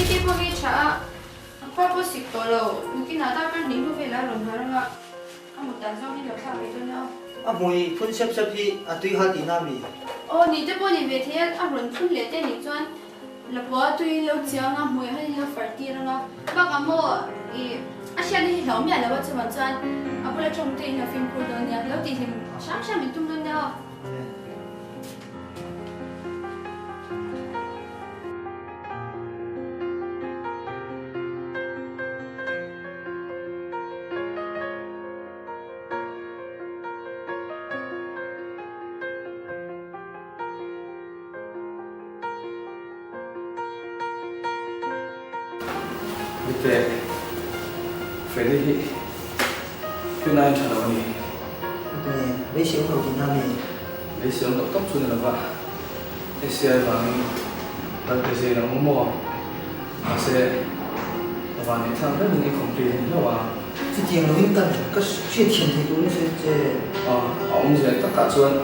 BP pawh hi tha a, a khua pawh sik tawh lo. Nakinah darkar hnih hnu velah a rawn harh anga, a mut dan zawng hi lo thlak ve dawn nia aw. A hmui phun sep sep hi a tui hal tihna a mi? Aw ni te pawh ni ve thei a, a rawn phun leh te nih chuan Lapua tui lo chiang a, hmui han in lo far tir anga, bakah maw i a hriatna hi hlauh miah lo a, chuvang chuan a bula tawng te in lo fimkhur dawn nia, lo tihhlim hram hram in tum dawn nia aw. Mite, Feli hi tuna in tha lo a ni. Mite, Beisei awm lo tihna a mi? Beisei awm tak tak chu ni lova, ACI vangin kal pe zir ang u maw? Mahse, ka van neih thlak ber in incomplete a ni hlauh a. Chutiang lovin ka ka hriatthiam thei tur ni sawi che. A awmzia takah chuan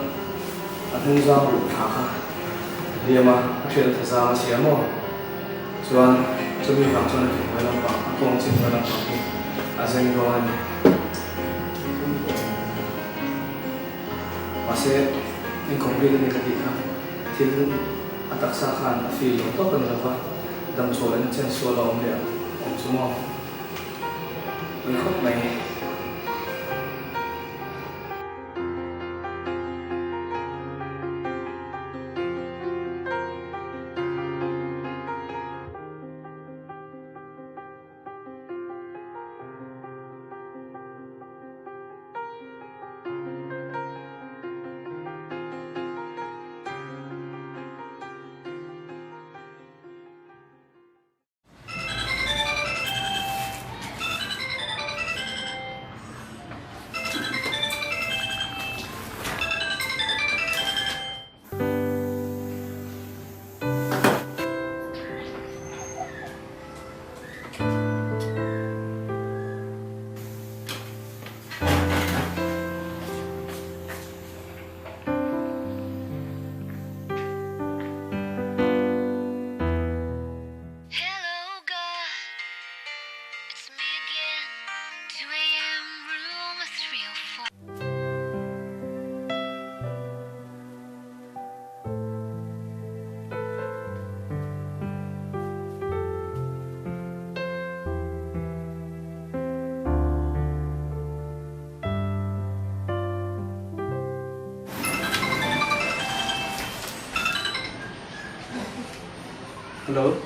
a hnungzang ruh thla kha a hliam a, a hriat a tha zang a sia maw? Chuan chumi vang chuan a ke hnuai lampang, a kawng chin hnuai lampang hi a zeng dawn a ni. Mahse, incomplete a ni ka tih kha thil a taksa khan a feel lo tawp a ni lova, damchhuah lehna chen sual a awm leh awm chu maw? Pui khawp mai. Hello.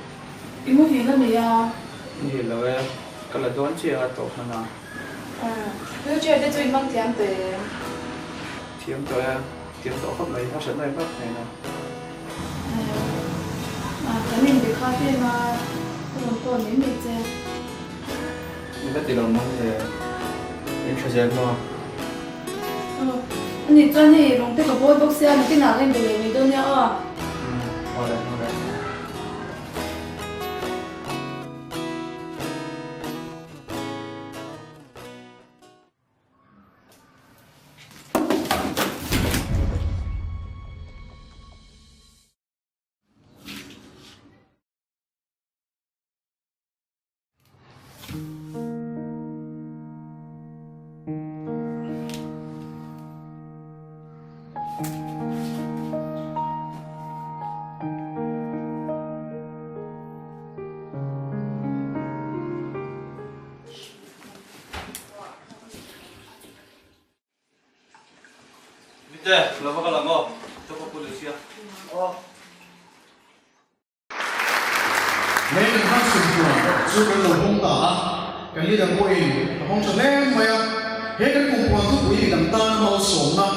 I muhil a nei a? Muhil lo e, ka la dawn chiah a tawh hman a. Wheelchair te chu i hmang thiam tawh em? Thiam tawh e, thiam tawh khawp mai, a hriatna i vak nen a. Kan inbe kha em a, ka rawn call mai mai che. I va ti lo mang ve, in tha zel maw? Aw, ani chuan hei rawng te ka bawl bawk sia, nakinah ka inbe leh mai dawn nia aw. Umm, awle, awle. Mite, lo va kal ang aw, ka pa pu Lucia. Aw. He kan function tur chu kan lo hawng ta a, kan leader pawhin a hawng tha hle mai a, he kan kumpuan thupui midang tana malsawmna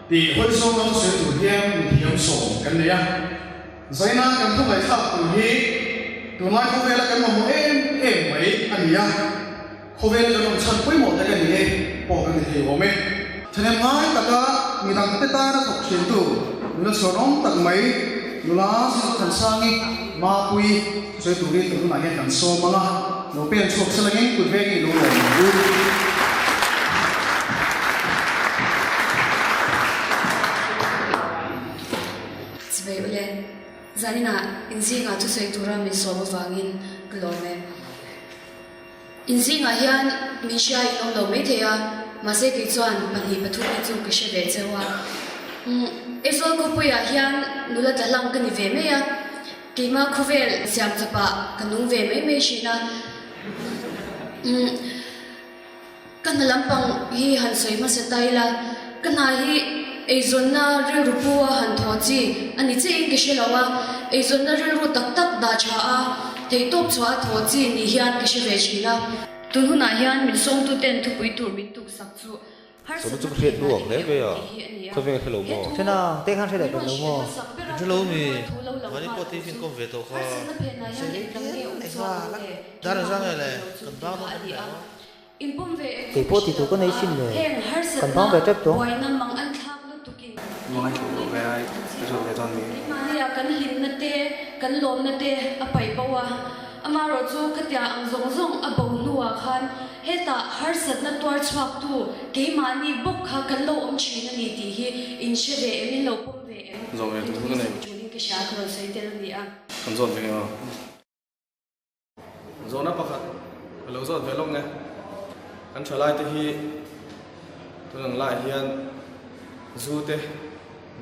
tih hawi zawnga thusawi tur hian mithiam sawm kan nei a. Zaina kan thu ngaihthlak tur hi tunlai khawvela kan mamawh em em mai a ni a, khawvela kan awm chhan pawimawh tak a ni e pawh kan ti thei awm e. Thahnem ngai taka midangte tana thawk thintu nula chhuanawm tak mai nula Zizawthansangi Mapui thusawi turin tun hunah hian kan sawm ang a, lo pen chhuak se langin kut vengin i lo lawm ang u. Chivei ule. Zaninah inzingah thusawi tura min sawm avangin ka lawm e. Inzingah hian min hria in awm lo maithei a, mahse kei chuan pahnih pathum hi chu ka hre ve cheu a. Aizawl khawpuiah hian nula tla hlang ka ni ve mai a, keimah khawvel siam chawpah ka nung ve mai mai thin a. Ka hna lampang hi han sawi hmasa ta ila, ka hna hi eizawnna rilru pu a han thawh chi a ni chiahin ka hre lo a, eizawnna rilru tak tak dah tha a, theihtawp chhuah a thawh chi ni hian ka hre ve thin a. Tun hunah hian min sawmtuten thupui tur min tuksak chu Sawmna chu ka hriat hnu ang hle mai a, khawvel hre lo maw? Thena, te khan hre leh pek lo maw? Hre lo mi, mahni pawh te hi fin kawm ve tawh kha. Dar a zang e le, kan bang dawn em le aw. Kei pawh ti tur ka nei thin le, kan bang ve tep tawh. Hetah harsatna tuar chhuaktu keimahni bawk kha kan lo awm thin a ni tih hi in hre ve em, in lo pawm ve em? Zawh ve tur chu ka nei. Tunin ka hria ka rawn sawi tel a ni a. Kan zawt ve ngei Zawhna pakhat ka lo zawt ve lawk nge. Kan thalai te hi tun ang laiah hian zu te,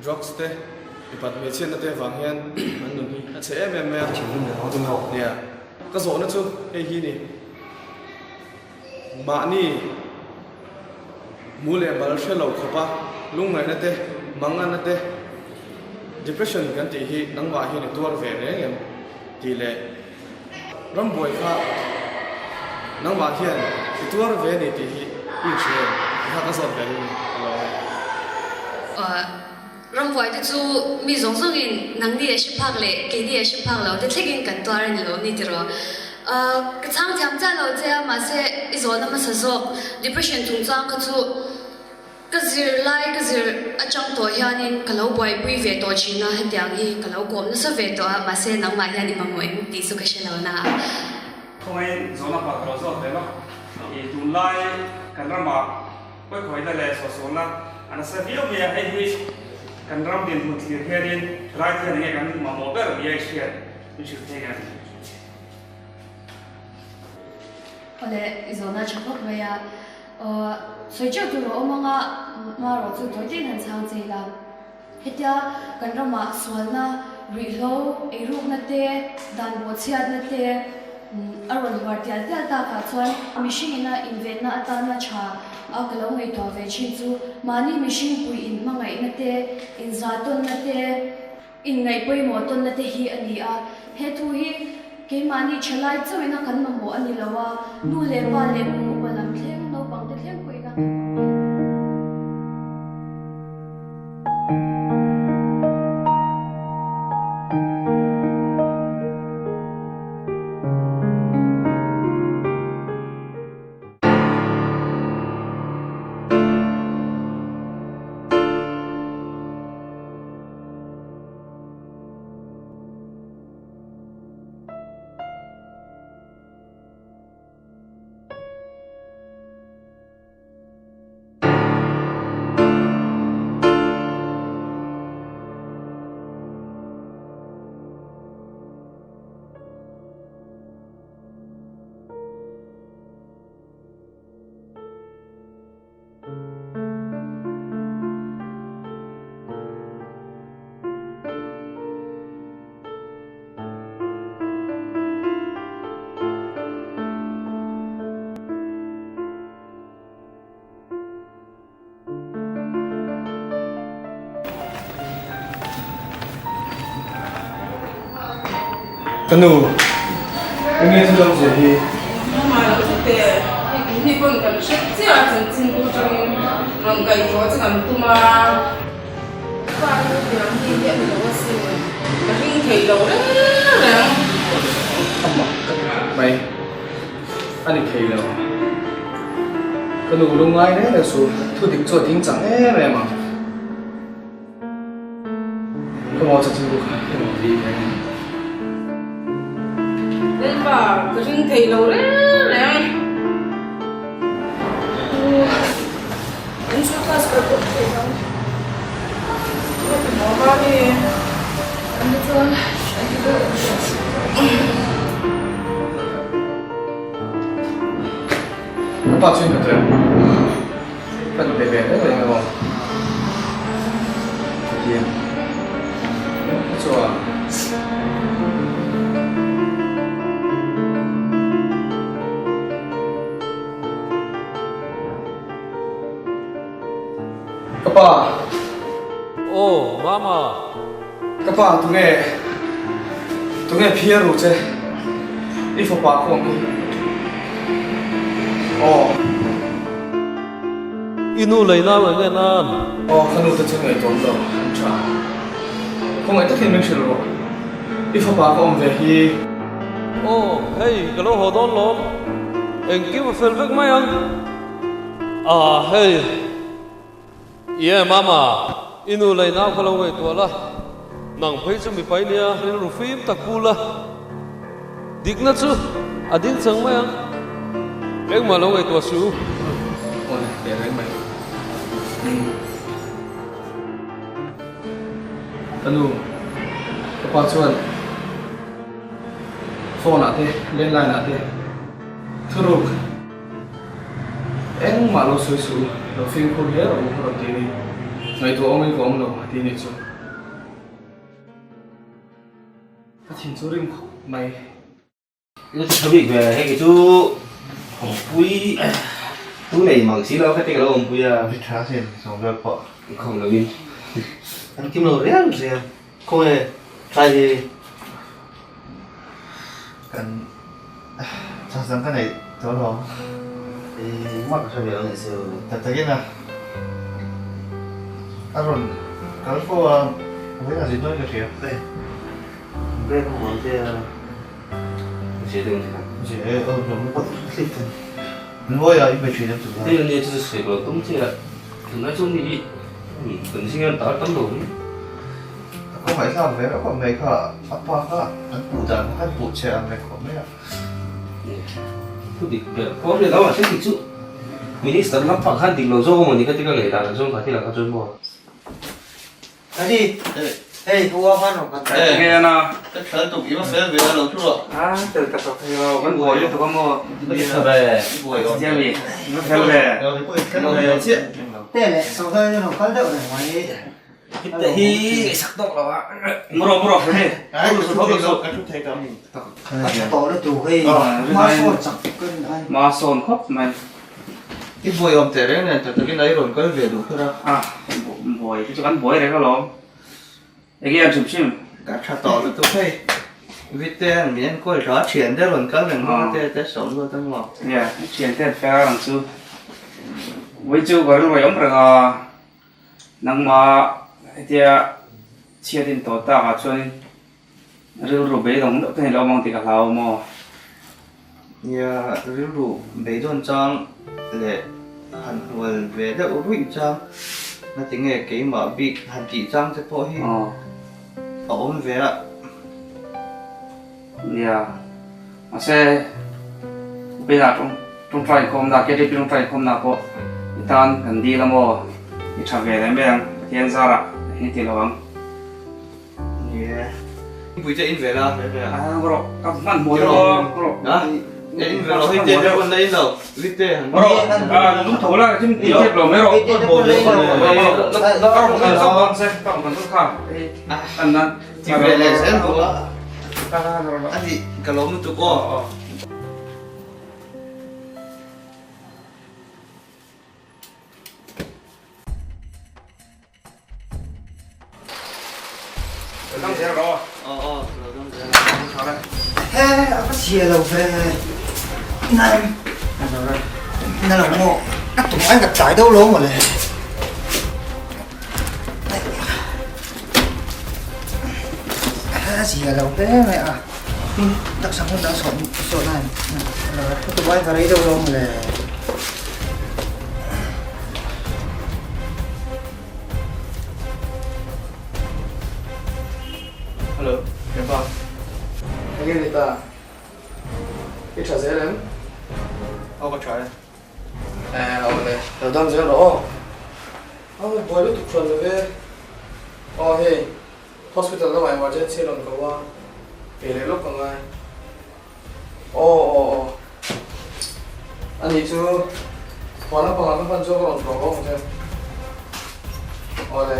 drugs te, mipat hmeichhiatna te avang hian an nun hi a chhe em em mai a. Nia, ka zawhna chu hei hi ni. Mahni mu leh bal hre lo khawpa lungngaihna te, manganna te, depression kan tih hi nangmah hian i tuar ve reng em tih leh rambuai kha nangmah hian i tuar ve a ni tih hi i inhria em tih kha ka zawt ve hlun a lo ang. Rambuai te chu mi zawng zawngin nangni a hre phak leh keini a hre phak lo te thlengin kan tuar a ni lo ni tiraw? Ka chhang thiam chiah lo che a, mahse i zawhna hmasa zawk depression chungchang kha chu ka zir lai ka zir atang tawh hianin ka lo buaipui ve tawh thin a, hetiang hi ka lo kawm nasa ve tawh a, mahse nangmah hian i mamawh em tih chu ka hre lo na a. Khawngaiin zawhna pakhat ka lo zawt ve lawk. I tunlai kan ramah Pawikhawiina leh sawhsawlna a nasa viau mai a, hei hi kan ram dinhmun thlir hianin rai thian enge kan mamawh ber nia i hriat min hrilh thei ngem? Awle, i zawhna tha khawp mai a, sawi teuh tur a awm anga hmarawh chu tawi tein han chhang che ila. Hetia kan ramah sualna, ruihhlo, eirukna te, dan bawhchhiatna te a rawn huar tial tial takah chuan mihring ina invenna atana tha a ka lo ngaihtuah ve thin chu mahni mihring pui inhmangaihna te, inzahtawnna te, inngaihpawimawh tawnna te hi a ni a. He thu hi keimahni thalai chauhina kan mamawh a ni lo a, nu leh pa leh kum upa lam thleng, naupang te thleng pawhin a kan mamawh a ni. Ka nu, enge thil awmzia hi? Nangmah lo chu teh, hei kum hi pawn kan hre chiah a chanchin bu atangin rawn kaihthawh chu kan tum a. Pa hi hetiang mi hi a ni lo asin, ka ring thei lo reng reng. Amah ka ti khawp mai. A ni thei lo. Ka nu lungngai reng reng suh, thu dik chu a ding chang em em ang. Ka maw chanchin bu kha i rawn ri reng em? Lalpa, ka ring thei lo reng reng. An chu class kal pawh thei lo. Ka ti maw Mami? An te chuan pa chu in be tawh em? Kan be ve reng reng emaw ka ti a, ka chuan. Ka pa. Aw, Mama. Ka pa, tunge, tunge phiar ru che, i fapa kawm hi. Aw. I nu lei nau eng nge nan? Aw, ka nu te chu ngaihtuam lo, an tha. Khawngaih takin min hrilh rawh, i fapa ka awm ve hi. Aw, hei, ka lo haw dawn lawm. Engkim a fel vek mai ang. Ah, hei. Ie, Mama, i nu lei nau kha lo ngaihtuah la, nang phei chu mipai nia rilru fim tak pu la, dikna chu a ding chang mai ang, engmah lo ngaihtuah suh u. Aw le, teh reng mai. Ka nu, ka pa chuan phone ah te, landline ah te thuruk. Engmah lo sawi suh u, lo fimkhur hle rawh u ka rawn ti a ni. Ngaihtuah awmin ka awm lo a ti a nih chu. Ka thin chu rim khawp mai. Ila ti tha bik ve, hei kei chu awmpui tu nei mang si lo khati ka lo awmpui a. Ri tha sin sawm vel pawh. Khawm lo in. An kim lo riau sia. Khawnge thlai hi kan chhasang ka neih tawh lo. Engmah ka hre ve lo nih chu. Tak takin a a rawn kal fo a, vawiin a zin dawn ka hria. Hei break a hmu ang che a. Zia deuh ni kha. Zia e, aw nuam lutuk thlik thei. Ngawi a i pe thin em chu. Hei ania chu sawi ka lo tum che a, tunlai chuan ni hi kan zing hian tar tam lo hi. A khawngaih thlak ve reuh khawp mai kha, a pa kha an puh dan kha kan puh che ang reng khawp mai a. Thu dik ber pawh nia lo a thil dik chu Minister lampang khan dik lo zawk a maw ni ka ti ka ngaih dan ah chuan kha thil ah kha chuan maw. Kani, hei hua khan rawn kan tel. Nge ana? Ka thal tuk i va fel ve a lo thu rawh. A tel ka tawk thei lo, kan buai lutuk a maw? I tha ve. I buai awm. Chiang mi, i va fel ve. I pawh i fel ve chiah. Te leh sawrkar hian rawn kal deuh reng mai. Heta hi ngaihsak tawk lo a. Mu rawh mu rawh hei. Ka thu thei lo, ka thu thei lo. A tha tawh lutuk hei, hma sawn chak ka rin ai. Hma sawn khawp mai. I buai awm teh reng nen tak takin a i rawn kal ve duh kher a. A, buai te chu kan buai reng alawm. Enge an hrim hrim? Ka tha tawh lutuk hei. Vite an min enkawl tha a, thian te rawn kal reng bawk a te te sawm luat a maw? Nia, thian te an fel a ang chu. Vawi chu ka rilru a awm reng a, nangmah hetia chhiat in tawh tak ah chuanin Rilru beidawng deuh te hi lo awm ang tih ka hlau maw? Nia, rilru beidawn chang leh han hnual ve deuh ruih chang, nati nge keimah bik han tih chang te pawh hi a awm ve a. Nia, mahse Upena tawngtai inkhawmna, KTP tawngtai inkhawmna pawh i tan kan dil a maw? I tha ve leh mai ang, Pathian zarah eng i ti lo ang. Nie. Pui te in ve la. Ah rawh ka hman hmuh deuh a rawh. Ha? In ve lo hei te te pawh na in lo. Vite han. Rawh ah lung tho la chim ti thep lo mai rawh. Ka rawh kan zawk dawn che ka rawh kan zawk kha. An nan. Ti ve leh zel bawk a. Ani ka lawm lutuk aw. He a va chhia lo ve na na lo maw ka tum ai ka tlai deuh lo maw le a chhia lo hle mai a taksa hmun dang sawh sawh nan ka tum ai ka rei deuh lo maw le. Hello, Kepa. Enge ni ta? I tha zel em? Aw ka tha e. Eh, aw le. Lo dam zel rawh aw. Aw, buai lutuk hran lo ve. Aw hei, hospital lamah emergency rawn ko a, pe leh lawk ka ngai. Aw aw aw. Ani chu. Khua lampang ah ka hman chu ka rawn tlawh bawk ang che. Awle.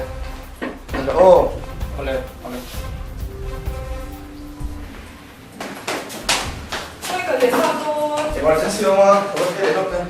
Awle aw. Awle awle. Oi ka leh nghal dawn. Emergency awm a, ka va phei leh lawk e.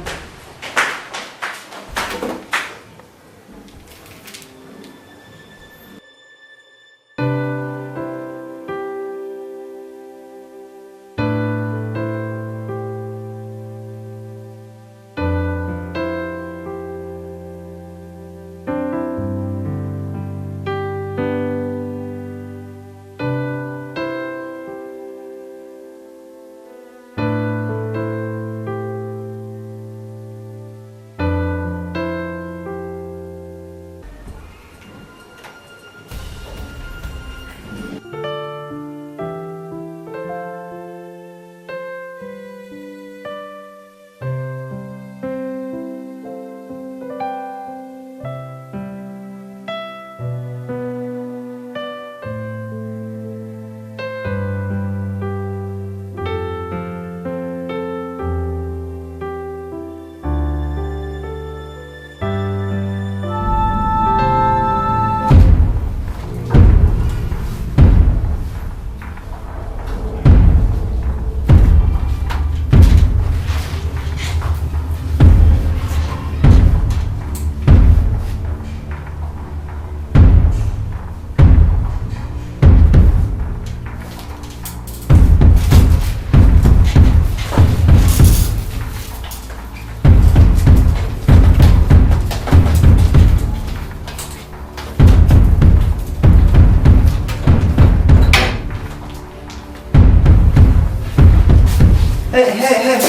Hey hey hey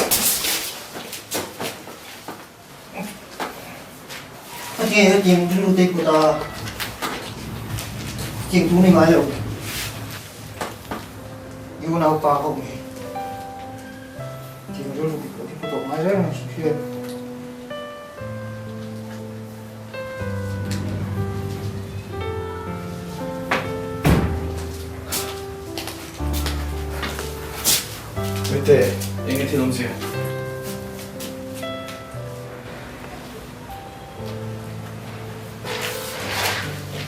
A ti nge hetiang rilru te kut a tiang tur ni ngai lo i unaupa ka awm hi tiang rilru dik loh hi ka tawh ngai reng a hriat. Mite, eng nge thil awmzia?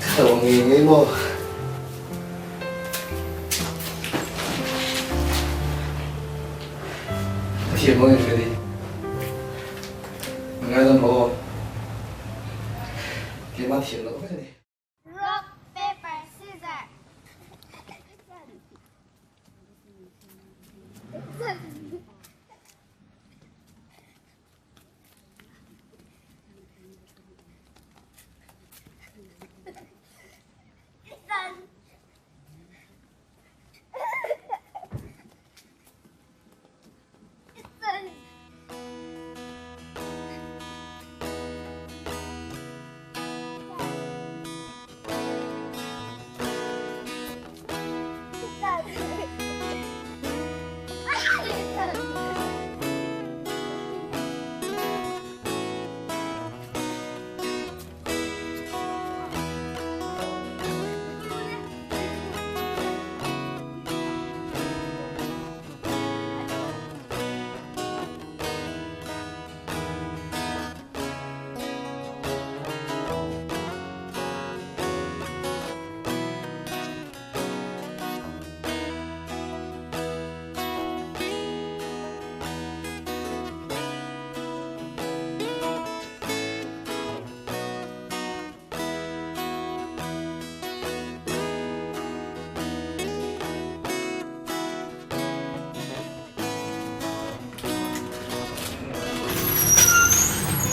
Ka lo ngei ngei maw? Ka thiam ang em Freddy? Ngai dam rawh aw. Keimah thiam loh vek a ni. Rock, paper, scissor.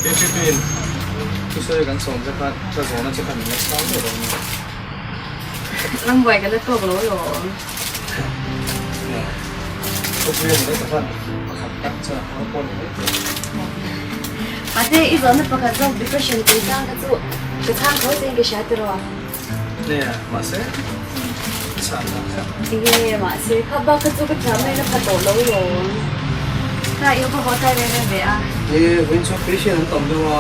KPP-in thusawi kan sawm che khan ka zawhna che khan min la chhang miah lo a ni. Rambuai ka la tawk lo alawm. Khawpui a ni daih takhan pakhat tak chuan a hmang pawh a ni mai thei. Mahse i zawhna pakhat zawk depression chungchang kha chu ka chhang tho che in ka hria tiraw? Nia, mahse chhan dan kha. Enge mahse kha bak kha chu ka thiam mai na pha tawh lo lawm. Kha i va haw tlai reng reng ve a. E, vawiin chuan patient an tam deuh a.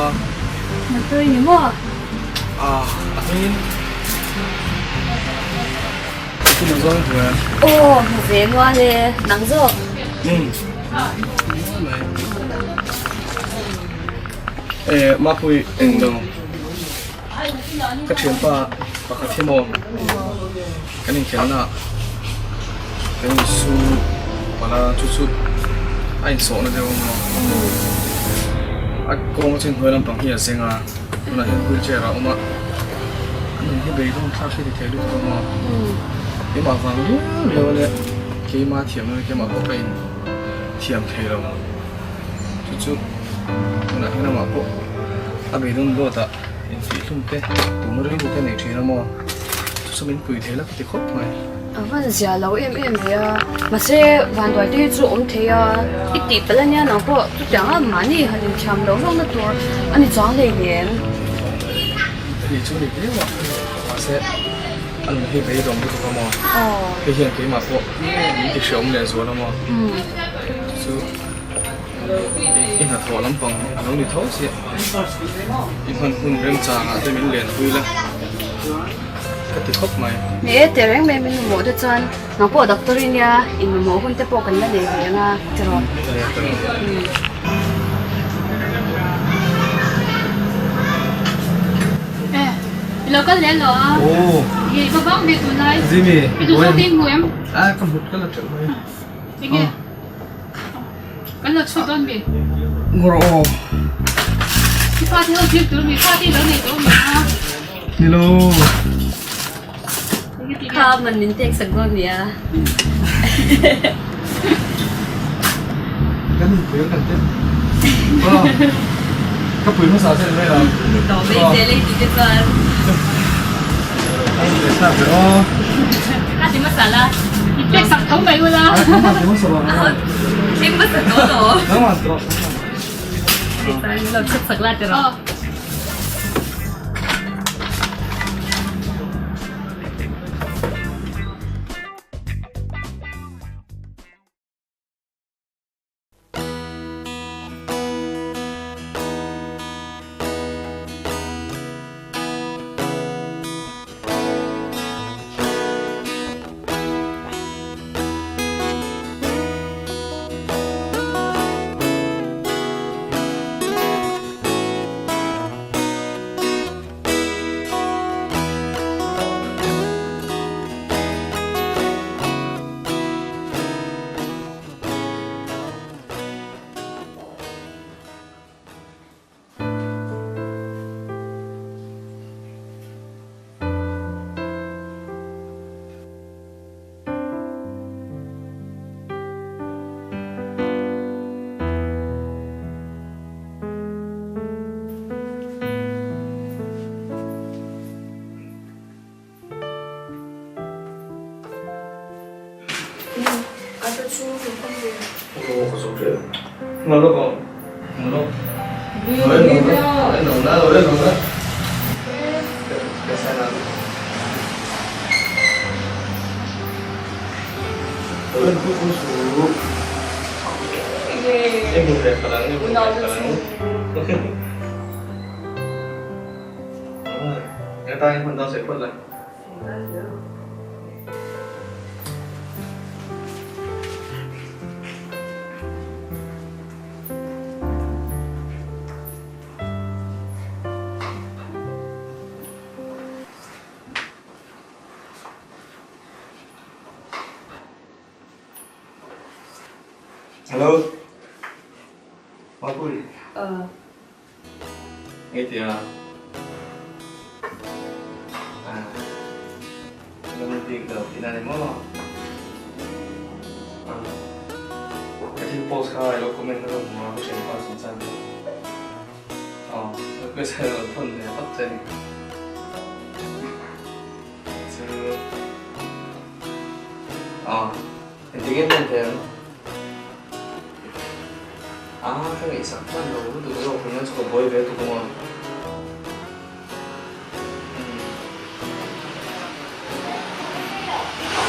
Doctor i ni maw? Ah, a hmingin Thil ang zawng hmu em? Aw, hmu ve nual e, nang zawk. Umm, hmu nual mai. Eh, Mapui englo ka thianpa pakhat hi maw kan inkhelhna ah kan insu palh a chu chu a insawhna deuh a maw a kawng chin hnuai lampang hi a zeng a tunah hian wheelchair ah a awm a a nun hi beidawn thlak hi ti thei lutuk a maw keimah vang riau riau a nia keima thiamna keimah pawh ka in thiam thei lo. Chu chu tunah hian amah pawh a beidawn dawt ah intihhlum te tum rilru te nei thin a maw chu chu min pui thei la ka ti khawp mai. A van zia lo em em ve a, mahse vanduai te hi chu awm thei a, i tih palh ania nang pawh chutiang a mahni han inthiam loh hlawkna tur a ni chuang hleinem. Ni chu ni viau a, mahse a nun hi beidawng lutuk a maw, hei hian keimah pawh min ti hreawm leh zual a maw. Chu i hnathawh lampang a lo ni tho chiah. I hman hun remchangah te min lenpui la ka ti khawp mai. Ni e, tehreng mai min mamawh te chuan nang pawh doctor i nia, in mamawh hun te pawh kan la nei ve ang a tiraw. E, i lo kal leh lo a. I va vang ve tunlai. I duh zawk te i hmu em? A, ka hmut ka la teuh mai. Enge? Kan lo chhut dawn mi? Ngawr aw. I fa te ho zir tur mi? Fa te lo nei tawh mi a? Ni lo. Kha man min tek sak dawn nia. Kan inpui ang kan te. Ka pui hmasa che ni mai lo. Ni tawh mai zel ei ti te chuan. Ka ti hmasa la. I pek sak tho mai ula. Pek hmasa tawh lo. Lo chhut sak la ti rawh. Hello. Mapui. Nghe kìa. À. Lâm việc đầu thì này mò. À. Cái thil post kha i lo comment na lo hmu a, ka thianpa chungchang kha. Aw, ka channel rawn thawn ve vak che ni. Chu. Aw, engtin nge hman thei ang? A, ka ngaihsak hman lo lutuk zawk hian chu ka buai ve tuk amaw.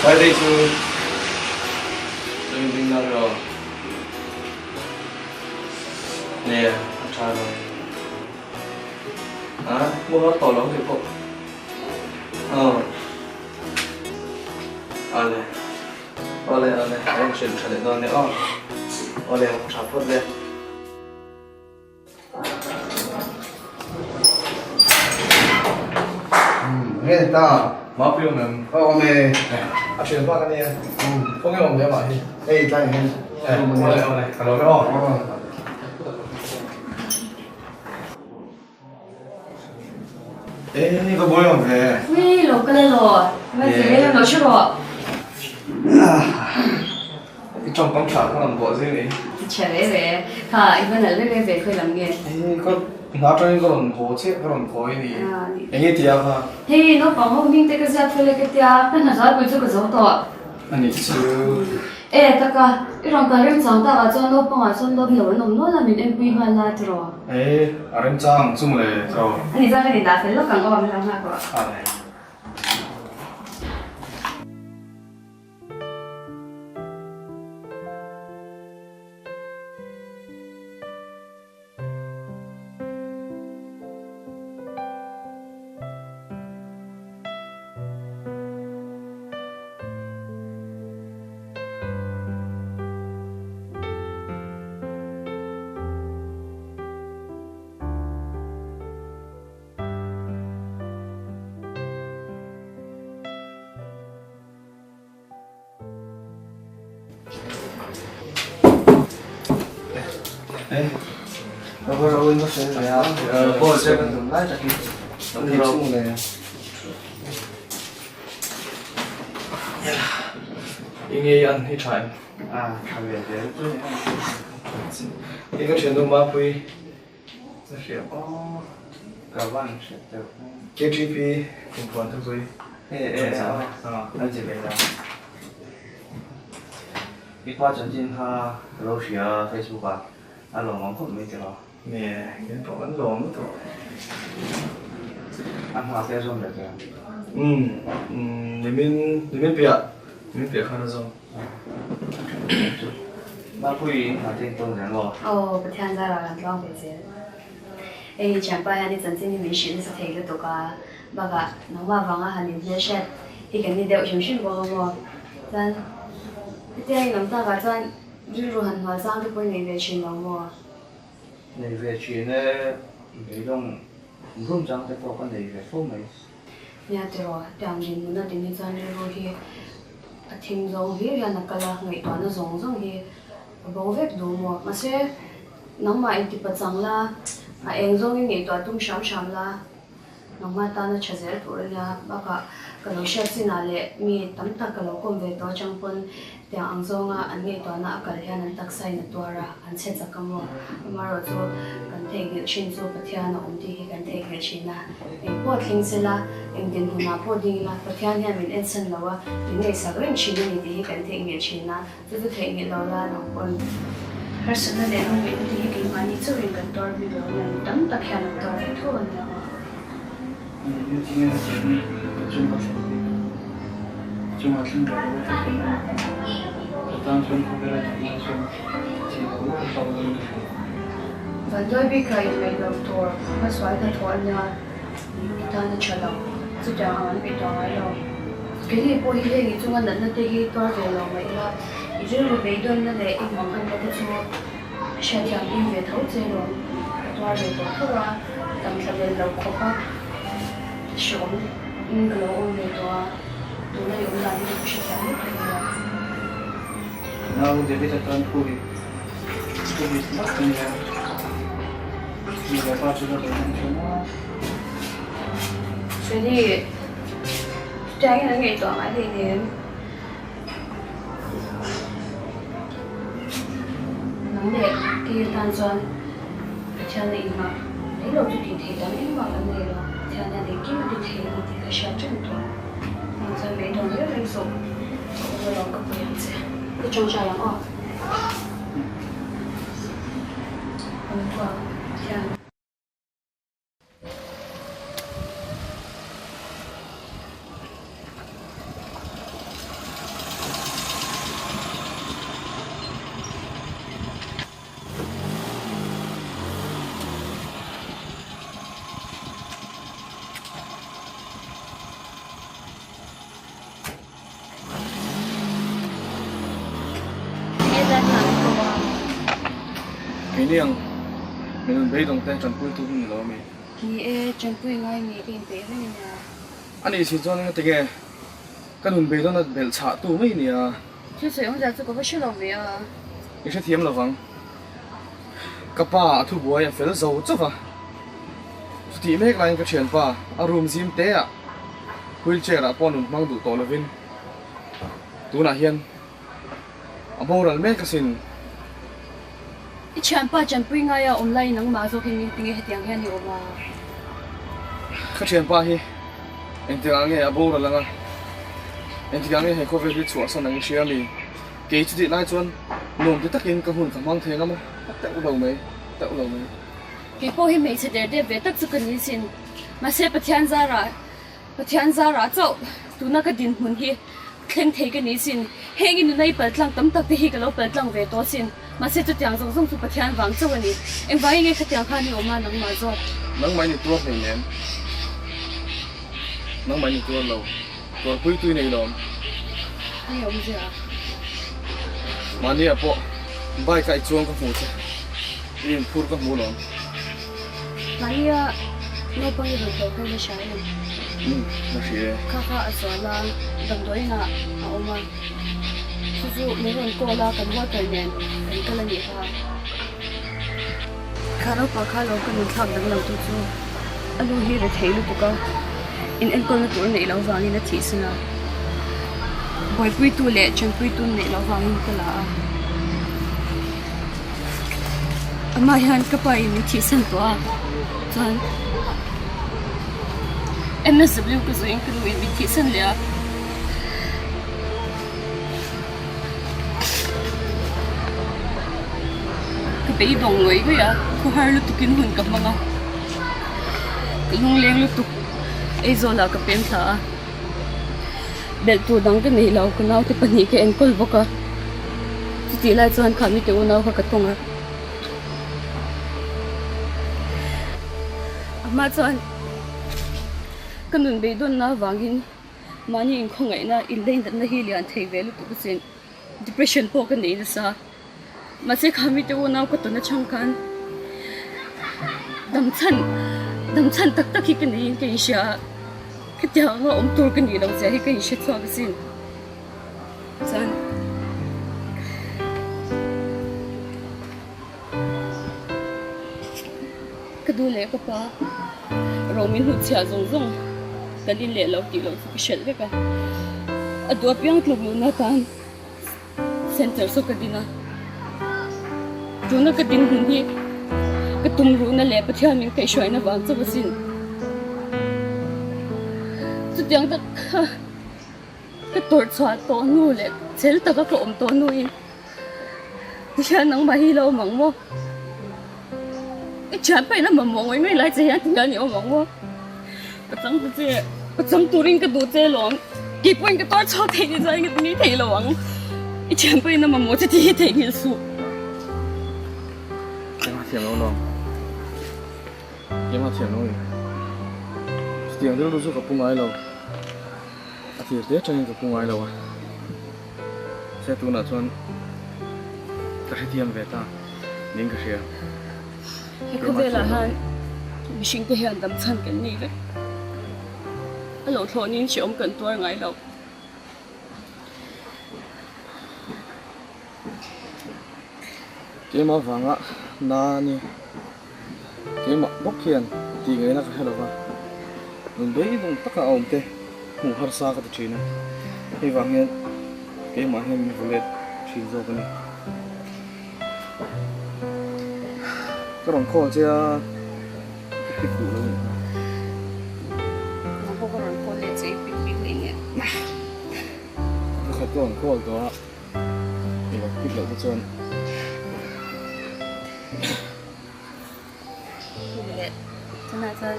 Friday chu lo inring dan rawh. Nia, a tha lo. A, mu har tawh lo ang kei pawh. Aw. Awle. Awle, awle. A inhrilh tha leh dawn nia aw. Awle, tha phawt le. Nge ta? Mapui awm em? Aw awm e. A thian bak a nia. Khawnge awm leh amah hi? Hei tlai hian. Awle awle ka lo ve aw. E va buai awm ve. Ui lo kal elaw. Va ti reng emaw hre rawh. I tawngkam tha kha rawn buah zing ni. I chhe ve ve. Kha i va nalh ve ve ve khawi lam nge. E ka hna atangin ka rawn haw chiah ka rawn kawi ni. Eng nge tia kha? Hei naupang ho hming te ka ziak fel e ka tia ka hna zalpui chu ka zo tawh. A nih chu. E taka, i rawn kal remchang tak ah chuan naupang ah chuan dawm lo an awm nual a min enpui nghal la tiraw? E, a remchang chu mawle tiraw? A nih chuan ka nih dah fel lawk ang aw, min lo nghak rawh. A le. Enge i an hi tha em? A tha ve zel chu ni. I ka thiannu Mapui na hria aw ka van hriat deuh. KTP kumpuan thupui. E e e a chi ve la. I pa chanchin kha ka lo hria a Facebook ah a lawmawm khawp mai tiraw. Nge kan pawh kan lawm lutuk. A hma te a zawm leh tawh em? Umm nimin nimin piah nimin piah khan a zawm. Mapui in hna te in tawn zel maw? Aw Pathian zarah kan tluang ve zel. Hei thianpa hian i chanchin hi min hrilh nasa thei lutuk a, bakah nangmah vanga han inhmelhriat hi kan ni deuh hrim hrim bawk a maw? Chuan hetia in awm takah chuan rilru han hnual chang te pawh i nei ve thin lo maw? Nei ve thin e, beidawng rum chang te pawh ka nei ve fo mai. Nia tiraw, tiang dinhmun a din hi chuan rilru hi a thim zawng hlir hian a kal a, ngaihtuahna zawng zawng hi a bo vek duh maw? Mahse, Nangmah in tipa chang la, a eng zawngin ngaihtuah tum hram hram la, nangmah tana tha zel tur a nia. Bakah ka lo hriat chinah leh mi tam tak ka lo kawm ve tawh atang pawn tiang ang zawnga an ngaihtuahna a kal hian an taksa in a tuar a, an chhe chak a maw? Amaherawh chu kan theihnghilh thin chu Pathian a awm tih hi kan theihnghilh thin a, eng pawh thleng se la, eng dinhmunah pawh ding ila Pathian hian min ensan lo a, min ngaihsak reng thin a ni tih hi kan theihnghilh thin a. Chu chu theihnghilh lo la nang pawn harsatna leh rawngbeihna te hi keimahni chauhin kan tuar bik lo nia mi tam tak hian an tuar ve tho a nia aw. Engtin nge hetiang hi ka chunga thleng bik ang? Ka chunga thleng ve lo te kan awm ang. Ka tan chuan khawvel a nih lai chuan thih loh loh a hlauh dawn ka hria. Vanduai bikah inneih loh tur hmasual hnathawh a nia i tan a tha lo. Chutiang ang an ngaihtuah ngai lo. Keini pawh hi heng i chunga natna te hi tuar ve lo mai ila, i rilru beidawnna leh i hmangaihna te chu hriatthiam bik ve tho che lawm. Ka tuar ve tawh tho a, tam thla vel lo khawp a, hreawm in ka lo awm ve tawh a, tuna i awm dan hi chu ka hrethiam lutuk nia. Nau David atan thu hi thu hi tak a nia, nu leh pa chu ka lo hmang thin a. Freddy. Chutiang hian an ngaihtuah ngai hlei nem. Nang leh kei atan chuan Pathian a inhmah mai lo chu tih theih dang engmah kan nei lo. Pathian hian engkim a ti thei a ni tih ka hriat reng tawh. Nang chuan beidawng reng reng suh. Ka awm alawm ka pui ang che. I tawngtai ang aw. Awm tuah Pathian. Keini ang min beidawng te tanpui tu hi ni lo a mi? Ni e, tanpui ngai mi ka inpeih reng a nia. A nih si chuan engati nge ka nun beidawn a belh chhah tu mai nia. Thil sawi awmzia chu ka va hre lo ve a. I hrethiam lo vang. Ka pa a thubuai a fel zo chauh va. Chutih mek laiin ka thianpa a room zim te ah wheelchair ah pawh nun hmang duh tawh lovin tunah hian a boral mek asin. I thianpa Chanpui ngaia awm laiin nangmah zawkin min ti nge hetiang hian i awm a? Ka thianpa hi engtikah nge a boral anga engtikah nge he khawvel hi chhuahsan ang i hria mi? Kei chutih lai chuan nuam ti takin ka hun ka hmang thei ngam a, a teuh lo mai, a teuh lo mai. Kei pawh hi hmeichhe der dep ve tak chu ka ni sin. Mahse Pathian zarah, Pathian zarah chauh tuna ka dinhmun hi thleng thei ka ni sin. Heng i nuna i paltlang tam tak te hi ka lo paltlang ve tawh sin. Mahse chutiang zawng zawng chu Pathian vang chauh a ni. Engvangin nge khatiang khan i awm a nangmah zawk? Nangmah i ni tuar hleinem. Nangmah i ni tuar lo. Tuarpui tui nei lawm. Hei awm zia. Mahni ah pawh bike ah i chuang ka hmu che. I inphur ka hmu lawm. Mahni ah naupang i rawn tawh kha i la hria em? Umm, la hria e. Kha kha a zual a, damdawiin ah a awm a. Chu chu min rawn call a, kan worker nen kan kal a nih kha. Kha naupang kha lawm ka nun thlak danglam tu chu a lu hi ri thei lutuk a, in enkawlna tur neih loh vangin a thih sin a, buaipuitu leh tanpuitu neih loh vangin ka la a, amah hian ka pa in min thih san tawh a, chuan M_S_W ka zawh in ka nu in min thih san leh a. Ka beidawng ngawih ngawih a, khawhar lutukin hun ka hmang a, ka lungleng lutuk Aizawlah ka pem thla a, belh tur dang ka nei lo, ka naute pahnih ka enkawl bawk a, chutih lai chuan kha mite unau kha ka tawng a, a hma chuan ka nun beidawnna avangin. Mahni inkhawngaihna inleinatna hi lian thei ve lutuk asin. Depression pawh ka nei nasa. Mahse kha mite unau ka tawn atang khan damchhan damchhan tak tak hi ka neiin ka inhria a. Khatiang anga awm tur ka nih loh zia hi ka inhre chhuak asin. Chuan. Ka duh leh ka pa ro min hnut chhiah zawng zawng kan in leh lo tih loh chu ka hrelh vek a, a duh apiang tluk luhna atan center saw ka din a, tuna ka din hun hi ka tum ruhna leh Pathian min kaihhruaina vang chauh asin. Chutiang tak kha ka tawrh chhuah tawh hnu leh chhel taka ka awm tawh hnuin. Tihian nangmah hi i lo awm ang maw? I thian pahin a mamawh ngawih ngawih lai che hian tihian i awm ang maw? Ka chang ta che, ka chang turin ka duh che alawm. Kei pawhin ka tuar chhuak thei ni chuan ka ti thei lo ang. I thian pahin a mamawh che tih hi theihnghilh suh. Keimah thiam lo lawm. Keimah thiam lo ni. Chutiang rilru chu ka pu ngai lo. A thir te atangin ka pu ngai lo a. Se tunah chuan ka hrethiam ve ta niin ka hria. He khawvelah han mihring te hian dam chhan kan nei vek. A lo thlawhnin hrehawm kan tuar ngai lo. Keimah vanga na ni. Keimah bawk hian tih ngaihna ka hre lo va, nun beidawng taka a awm te hmuh harsa ka ti thin a, hei vang hian keimah hian min vaw let thin zawk a ni. Ka rawn call che a, ka pick duh lo nih kha. Nang pawh ka rawn call leh che i pick bik leh nge? Ka khat ka rawn call tawh a, i lo pick loh te chuan. Leh tunah chuan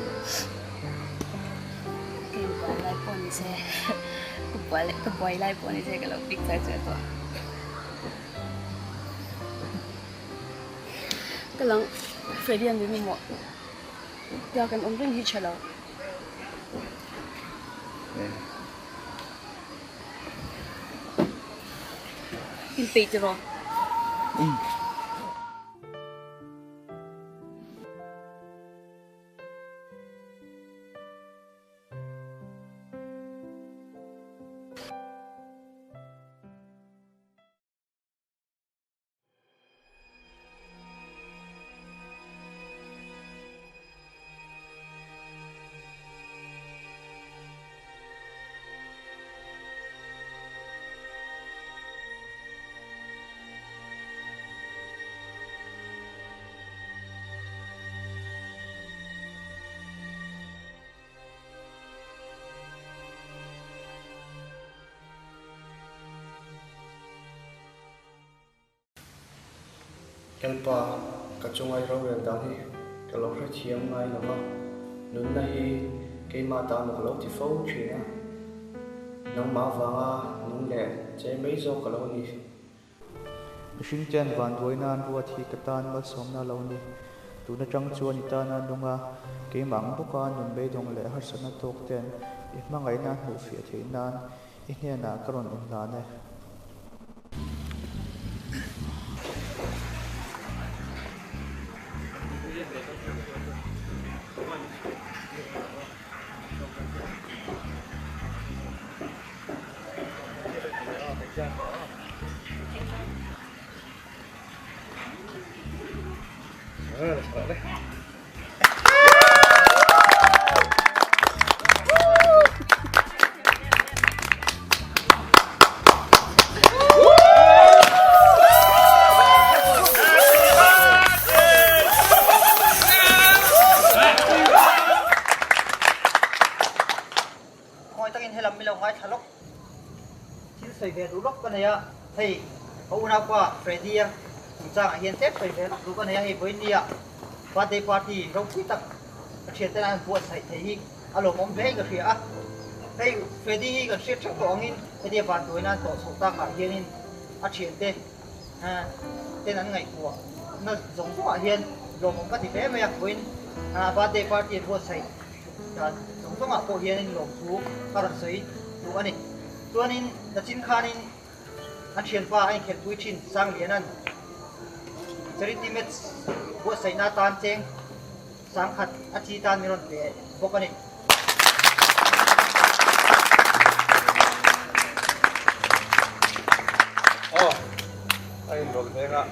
ka inbual lai pawh ni se ka bual ka buai lai pawh ni se ka lo pick char char tawh ka lang Freddy a ni maw tia kan awm reng hi tha lo. Inpeih tiraw? Lalpa, ka chunga i rorel dan hi ka lo hrethiam ngai lo va, nunna hi keimah ta maw ka lo ti fo thin a, nangmah vanga nung leh che mai zawk ka lo ni. Mihring ten vanduai nan ruat hi ka tan malsawmna lo ni. Tun atang chuan i tana nung a, keimah ang bawka nun beidawng leh harsatna tawk ten i hmangaihna hmuh fiah theih nan i hnenah ka rawn inhlan e. Khawi takin helam mi lo ngaithla lawk. Thil sawi ve duh lawk ka nei a, hei ka unaupa Freddy-a chungchangah hian tlem sawi ve lawk duh ka nei a, hei vawiinnia birthday party ropui tak ka thianten an buatsaih theih hi a lawmawm hle in ka hria a. Hei Freddy hi kan hriat theuh tawh angin hetia vanduaina an tawh chhoh takah hianin a thiante ten an ngaihtuah na zawng zawngah hian lawmawm ka ti hle mai a, vawiin birthday party an buatsaih Dan zawng zawngah pawh hianin lawmthu ka rawn sawi duh a ni. Chuanin Nachin khanin an thianpa a inkhelhpui thin Sanglianan charity match buatsaihna atan cheng sangkhat a chi tan min rawn pe bawk a ni. Aw, a inrawlh veng a,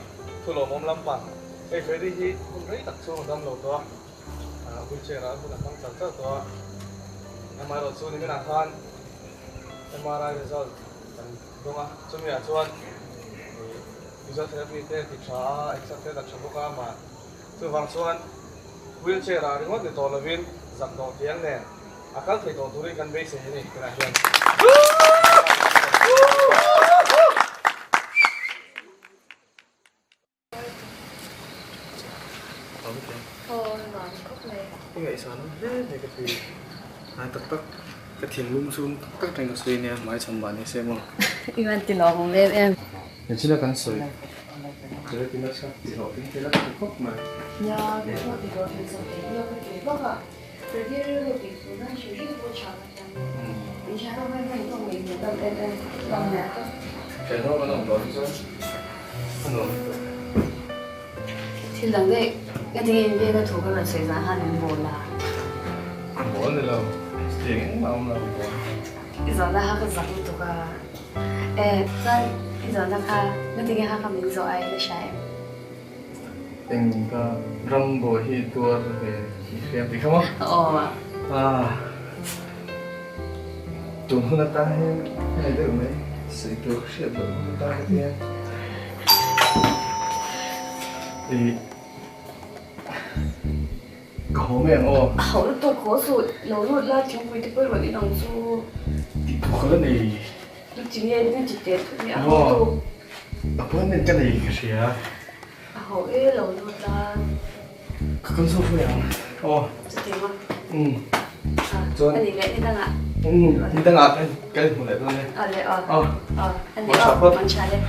thu lawmawm lampang. Hei Freddy hi hun rei tak chhung a dam lo tawh a. Wheelchair ah hun a hmang char char tawh a, amaherawh chu niminah khan MRI result kan dawng a, chumi ah chuan physiotherapy te ti tha a, exercise te a tha bawk a, mah chuvang chuan wheelchair ah ringawt ni tawh lovin zak dawh thiang nen a kal thei tawh turin kan beisei a ni tunah hian. I ngaihsan awm hle mai ka ti. Ai tak tak ka thinlung chhung tak tak reng ka sawi nia hmai chhan mah ni se maw. I van ti lawm awm em em. Engchina kan sawi Charity match kha ti hlawh tling thei la ka ti khawp mai. Nia ka pawh ti hlawh tling zawk thei nia ka ti vak a. Ready rilru tih tur nan hrim hrim pawh tha ka hian in hria rawh hmai hmai tawk mai hmuh dam em em vang nia ka. Thian ho kan awm tawh hi chuan a nuam lutuk. Thil dang daih ka ti nge in veng a thu ka rawn sawi zan khan min bawl a. Bawl ni lo, chutiang engmah awm lo bawl. I zawhna kha ka zak lutuk a. E chuan i zawhna kha nga ti nge kha kha min zawh a i la hria em? Eng ka ram bawh hi tuar ve i hriam tih kha maw? Aw. Ah. Tun hun atan hian ka nei deuh mai. Sawi tur ka hriat loh hun atan ka ti a. Ih. Ka haw mai ang aw. Haw lutuk haw suh lo lut la thingpui te pawh i rawn in ang chu. Tih tur ka la nei. Ti nge ni ti teh thut nge a haw tu. Appointment ka nei ka hria. A haw e lo lut la. Ka kal zawk mai ang aw. Chutiang a. Umm. Chuan. Ani leh ni dangah. Umm ni dangah kan kan inhmu leh dawn e. Aw le aw. Aw. Aw ani aw man tha le.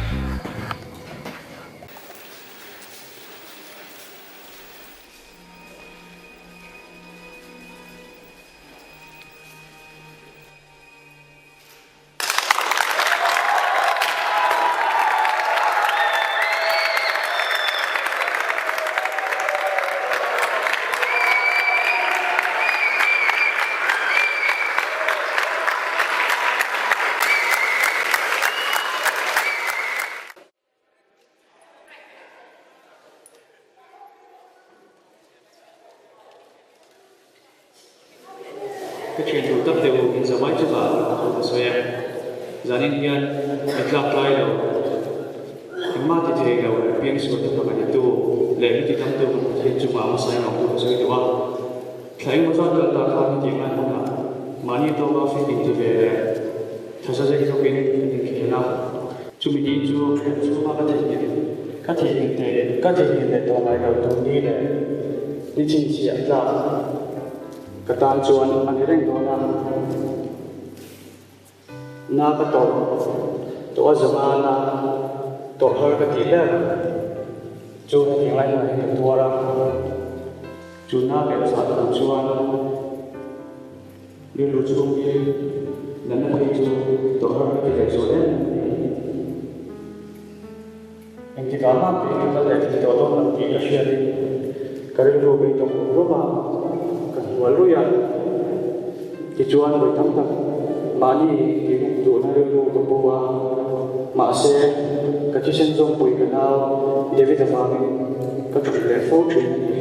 Ka thian duh tak deuh in zavai chungah thu ka sawi a, zanin hian mi tlak tlai lo, engmah ti thei lo leh piangsual te hmang a nitu leh mi ti tamtu kan Pathian chungah hmasa in awm thu ka sawi duh a. Thla engmaw zat kal ta khan hetiang lai hmunah mahni tawka fit inti ve leh tha za zek zawkin kan inkhel a. Chumi ni chu kan chhunga ka theihnghilh. Ka theihnghilh teh, ka theihnghilh leh tawh ngai lo tur ni leh ni chhinchhiah tlak ka tan chuan a ni reng dawn a. Na ka tawrh tawh a zawnga na tawrh har ka tih ber chu hetiang lai hmunah hian ka tuar a. Chu na leh chah tur chuan rilru chhung hi natna phei chu tawrh har ka ti leh zual em em a ni. Engtikah mah kei ka kal leh thei tawh dawn lo tih ka hriatin ka rilru bei tawk rum a, ka hnual ruih a. Tichuan vawi tam tak mahni tihum duhna rilru ka pu a, mahse ka thisen zawmpui ka nau David avangin ka thut leh fo thin a ni.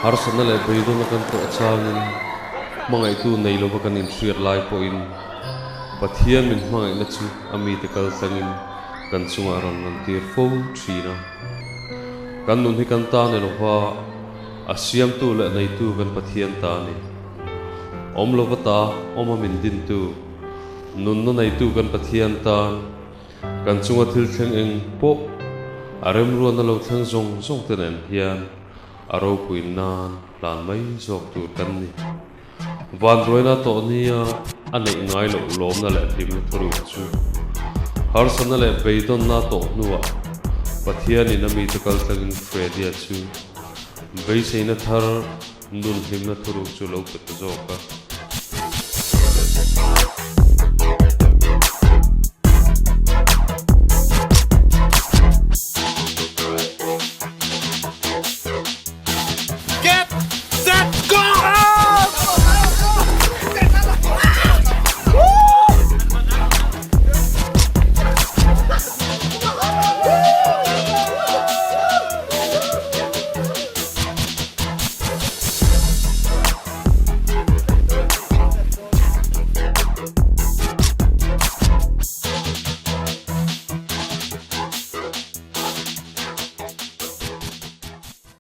Harsatna leh beidawna kan tawh changin hmangaihtu nei lova kan inhriat lai pawhin Pathian min hmangaihna chu a mite kal tlangin kan chungah rawn lantir fo thin a. Kan nun hi kan ta ni lova a siamtu leh neitu kan Pathian ta a ni. Awm lova ta awma min dintu, nunna neitu kan Pathian tan Kan chunga thil thleng eng pawh a remruatna lo thleng zawng zawng te nen hian a ropui nan hlan mai zawk tur kan ni. Vanduaina tawh nia a neih ngai loh lawmna leh hlimna thuruk chu harsatna leh beidawnna tawh hnuah Pathianin a mite kal tlangin Fredia chu beiseina thar nun hlimna thuruk chu lo pe ta zawk a.